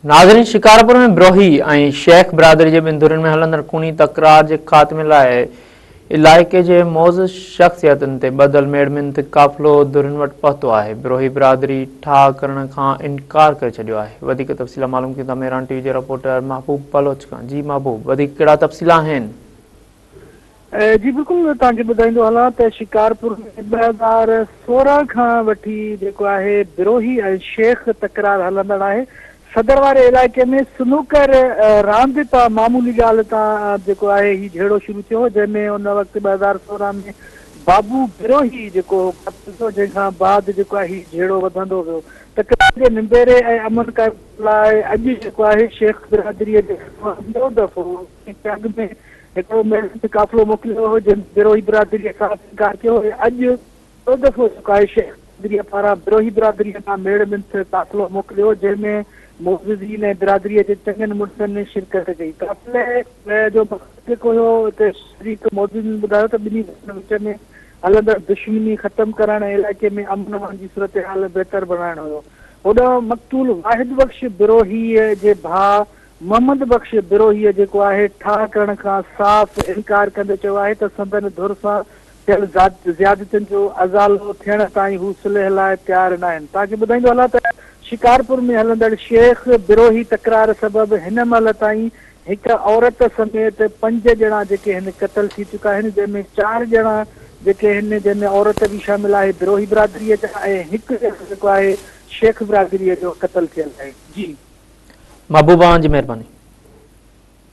ناظرين شڪارپور ۾ بروهي ۽ شيخ برادري جي ٻن ڌرين ۾ هلندڙ خوني تڪرار جي خاتمي لاء علائقي جي معزز شخصيتن تي ٻڌل ميڙ منٿ قافلو ڌرين وٽ پهتو آهي بروهي برادري ٺاهه ڪرڻ کان انڪار ڪري ڇڏيو آهي وڌيڪ تفصيل معلوم ڪيون ٿا مهراڻ ٽي وي جي رپورٽر محبوب بلوچ کان جي محبوب وڌيڪ ڪهڙا تفصيل آهن. جي بلڪل توهان کي ٻڌائيندو هلان ته شڪارپور ۾ 2016 کان وٺي جيڪو آهي بروهي ۽ شيخ تڪرار هلندڙ آهي صدر واري علائقي ۾ سنوڪر راند تان معمولي ڳالهه تان جيڪو آهي هي جهيڙو شروع ٿيو هو جنهن ۾ ان وقت 2016 ۾ بابو بروهي جيڪو هو قتل ٿيو جنهن کان بعد جيڪو آهي هي جهيڙو وڌندو ويو تڪرار جي نبيري ۽ امن قائم لاء اڄ جيڪو آهي شيخ برادري جي ٻيو دفعو اڳ ۾ هڪڙو ميڙ قافلو موڪليو هو جنهن بروهي برادريء صاف انڪار ڪيو هو ۽ اڄ ٻيو دفعو جيڪو آهي شيخ برادريء پاران بروهي برادريء ڏانهن ميڙ منٿ قافلو موڪليو جنهن ۾ معززين ۽ برادريء جي چڱن مڙسن شرڪت ڪئي. قافلي جو مقصد جيڪو هيو اتي شريڪ معززين ٻڌايو ته ٻنهي ڌرين وچ ۾ هلندڙ دشمني ختم ڪرڻ ۽ علائقي ۾ امن امان جي صورتحال بهتر بڻائڻ هيو. هوڏانهن مقتول واحد بخش بروهيء جي ڀاء محمد بخش بروهيء جيڪو آهي ٺاهه ڪرڻ کان صاف انڪار ڪندي چيو آهي ته سندن ڌر سان ٿيل زيادتين جو ازالو ٿيڻ تائين هو صلح لاء تيار ناهن. توهان کي ٻڌائيندو هلان ته شڪارپور ۾ هلندڙ شيخ بروهي تڪرار سبب هن مهل تائين هڪ عورت سميت پنج ڄڻا جيڪي هن قتل ٿي چڪا آهن جنهن ۾ چار ڄڻا جيڪي هن جنهن ۾ عورت به شامل آهي بروهي برادريء جا ۽ هڪ ڄڻو جيڪو آهي شيخ برادريء جو قتل ٿيل آهي. جي. محبوب اوهان جي مهرباني.